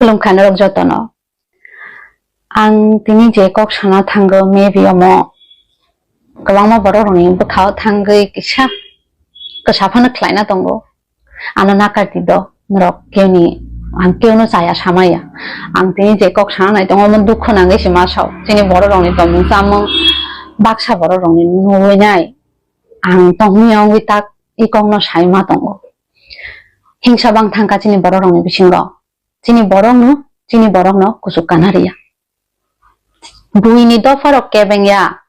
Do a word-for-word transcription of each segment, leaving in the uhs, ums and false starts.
Khulumkha norok jotono. Ang tini je kok sana thango, maybe omo kwbangma borok rokni bwkhao thangwi kisa kwsa phano khlaina tongo. Ano nakardi do, norok keuni, ang keuno chaya samaya. Ang tini je kok sana nai tongo, omo dukho nangwi se ma sao. Chini borok rokni tongmung chamung baksa borok rokni nuwi nai. Ang tongmung ya wngwi tak i kokno sai ma tongo. Hingsa bang thangkha chini borok rokni bisingo. Chini borokno, chini borokno kuchuk kana riya. Buini dopharok kebeng ya.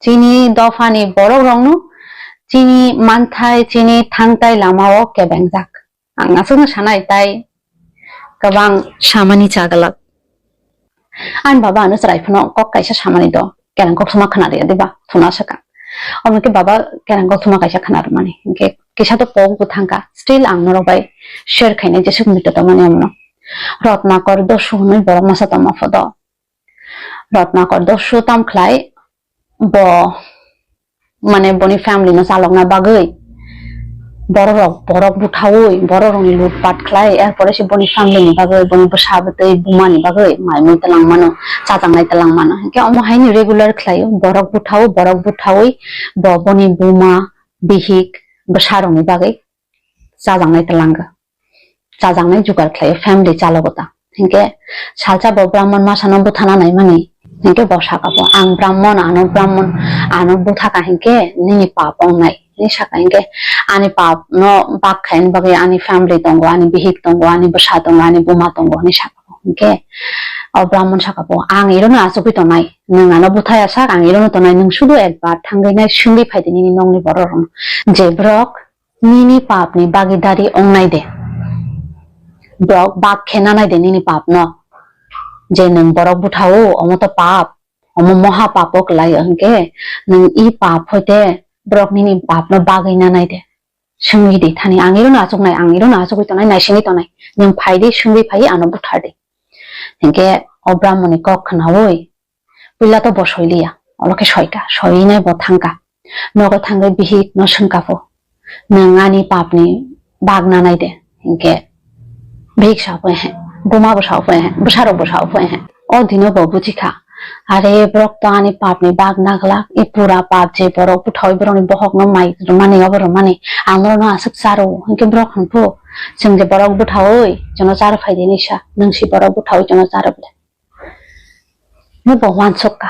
Chini dophani borok rokno chini manthai, chini thangtai lamao kebengjak. Ang aswkno sanai tai kwbang samani chaglak. Ani baba ano chwrai phano kok kaisa samani do, kereng koktwma khna riya diba, thuna swkang. Omo khe baba kereng koktwma kaisa khna rwmani. Hinkhe kisa to pok bo thangkha, still ang norok bai share khainai jesuk mito tongmani omono. Rotnakor Dosu hwnwi borok masa tongma photo. Rotnakor Dosu tam khlai bo, mane boni family no chalokna bagwi borok rok, borok buthawi, borok rokni lutpat khlai, er pore se boni family ni bagwi, boni bwsa bwtwi buma ni bagwi mai mui twlang mano, chajaknai twlang mano. Hinkhe omo haino regular khlaio, borok buthawi, borok buthawi bo boni buma, bihik, bwsa rokni bagwi chajaknai twlango. Chajaknai jugar khlaio, family chalogo ta. Hinkhe salsa bo Brahman masano buthana naimani. Hinkhe bo saka bo, "Ang Brahman, ano Brahman, ano buthaka hinkhe nini pap wngnai." Hinwi saka hinkhe, "Ani pap no bak khaini bagwi ani family tongo, ani bihik tongo, ani bwsa tongo, ani buma tongo," hinwi saka bo. Hinkhe o Brahman saka bo, "Ang irono achugwi tongnai. Nwng ano buthaya sak, ang irono tongnai. Nwng sudu ekbar thangwi nai swngwi phaidi nini nokni borok rokno. Je borok nini papni bagidari wngnai de. Borok bak khe nanai de nini papno. Je nwng borok buthao, omo to pap, omo moha papo kwlai, hinkhe nwng i pap hoite borok nini papno bagwi nanai de. Swngwi di thani, ang irono achuknai, ang irono achugwi tongnai, naisingwi tongnai. Nwng phai di, swngwi phai, ano buthar di." Hinkhe o Brahmoni kok khnaui, puila to bo soiliya, olo khe soika, soinai bo thangka. Nogo thangwi bihik no swngka pho, "Nwng ani papni bag nanai de?" Hinkhe bihik sa pho, "Ehe." Buma bo sa pho, "Ehe." Bwsarok bo sa pho, "Ehe." O dino bo bujikha, "Are, borok to ani papni bag naglak, i pura pap je borok buthawi borokni bohokno mai rwmani, obo rwmani, ang norokno aswk charo." Hinkhe borok hwn pho, "Chwng je borok buthawi, chwngno charo phai di," hinwi sa, "Nwng si borok buthawi, chwngno charo bwle." Bo uansuk ka,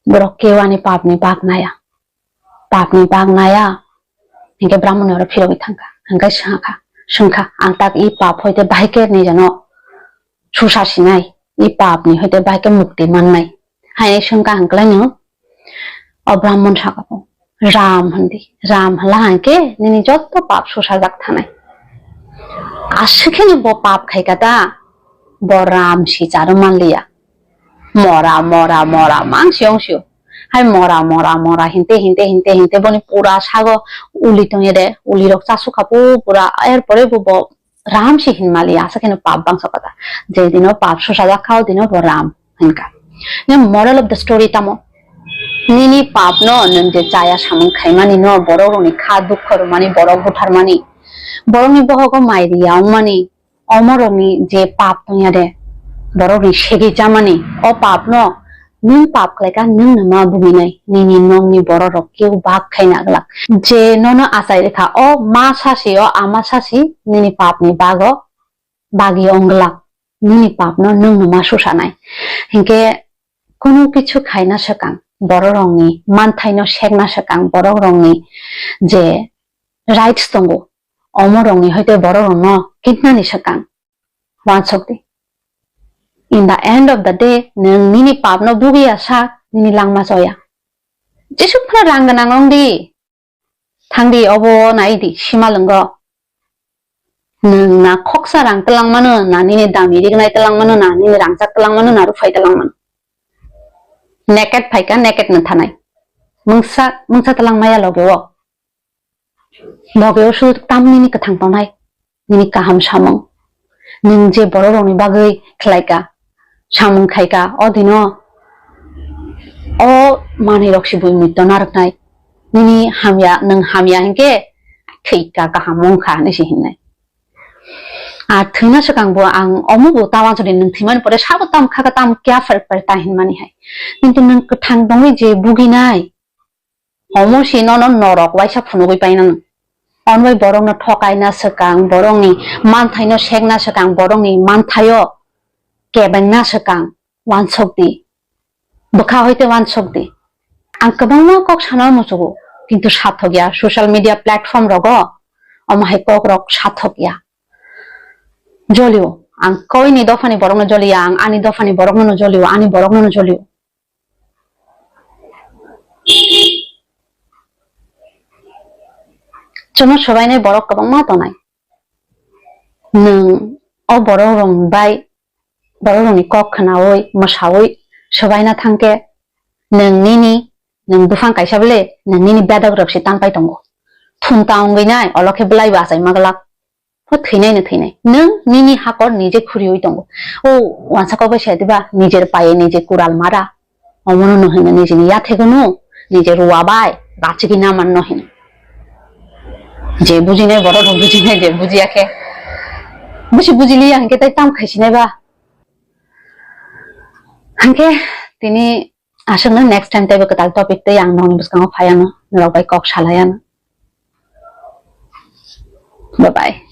borok keu ani papni bag naya, papni bag naya. Hinkhe Brahmoni oro phirogwi thangkha, hinkhe swngkha, swngkha, "Ang tak i pap hoite bahai khe nijano susa sinai, i papni hoite bahai khe mukti mannai?" Hai swngkha hwnkhe laino o Brahmon saka pho, "Ram hwn di, Ram hwnla hinkhe nini joto pap susajak thanai." Aswk kheno bo pap khaika ta, bo Ram si charo manliya. Mora, mora, mora, mang siyong siyo. Hai mora, mora, mora, hinte, hinte, hinte, hinte, boni pura sago uli tongye de, uli rok chasuk kha pu pura, er pore bo, bo Ram si hin mali, asa kheno pap bangsa kota. Je dino pap susa jak kha, o dino bo Ram hinka. Ne moral of the story tamo? Nini pap no, nwng je chaya samung khaimani no, borok rokni kha dukho rwmani, borok butharmani, borokni bohogo mai riya wngmani, omorokni je pap tongya de, borokni segwi chamani, o papno nwng pap khlaikha, nwng no ma buginai, nini nokni bororok keu bak khaina glak. Je nono achai rwkha, o ma sasi, o ama sasi, nini papni bago bagi ongglak, nini papno nwng no ma susanai. Hinkhe kunu kichu khaina swkang, bororokni manthaino sekna swkang, bororokni je rights tongo, omorokni hoite bororokno kitnani swkang uansuk di. In the end of the day, nwng nini papno bugiya sak, nini langma choya. Jesuk phano rang gwnang wng di, thang di, obo nai di, sima lwngo. Nwng na khoksa rang twlang mano, na nini dami rignai twlang mano, na nini rangchak twlang mano, na ruphai twlang mano. Naked phaikha, naked no thanai. Mungsa, mungsa twlang maya loge o. Loge o su tam nini kwthang tongnai, nini kaham samung. Nwng je borok rokni bagwi khlaika, samung khaika, o dino o manwi rok se bui mui tona rwknai. Nini hamya, nwng hamya hinkhe thwika kaham wngkha hinwi se hinnai. Ar thwina swkang bo ang omo bo ta wansukdi, nwng thwimani pore sabo tam kha kha tam kya pher pher ta hinmani hai. Kintu nwng kwthang tongwi je buginai, omo si nono norok waisa phunugwi paina nwng. Onbai borokno thokaina swkang, borokni manthaino sekna swkang, borokni manthaio kebengna swkang, wansokdi. Bwkha hoite wansokdi. Ang kwbangma kok sana muchugo, kintu sathok ya. Social media platform rogo omo hai kok rok sathok ya. Jolio, ang koini dophani borokno joliya, ang ani dophani borokno no jolio, ani borokno no jolio. Chwngno swbainai borok kwbangma tongnai. Nwng o borok rok bai, borok rokni kok khwnaui, mwsaui swbaina thangkhe, nwng nini, nwng buphang kaisa bele, nwng nini bedok rok se tangpai tongo. Thum ta wngwi nai, olo khe belai bo achai ma glak. O thwinai no thwinai. Nwng nini hakor nije khuriui tongo. O wansa kok bai sai diba, nijer paye nije kural mara. Omono no hino nijeni yathegunu, nije ruwa bai, rachigi naman no hino. Je bujinai borok rok bujinai, je bujiya khe. Busi bujiliya hinkhe tai tam khaisinai ba. Hinkhe tini aswkno next time teibo kwtal topic tei ang nokni bwskango phai ano, norok bai kok salai ano. Bye bye.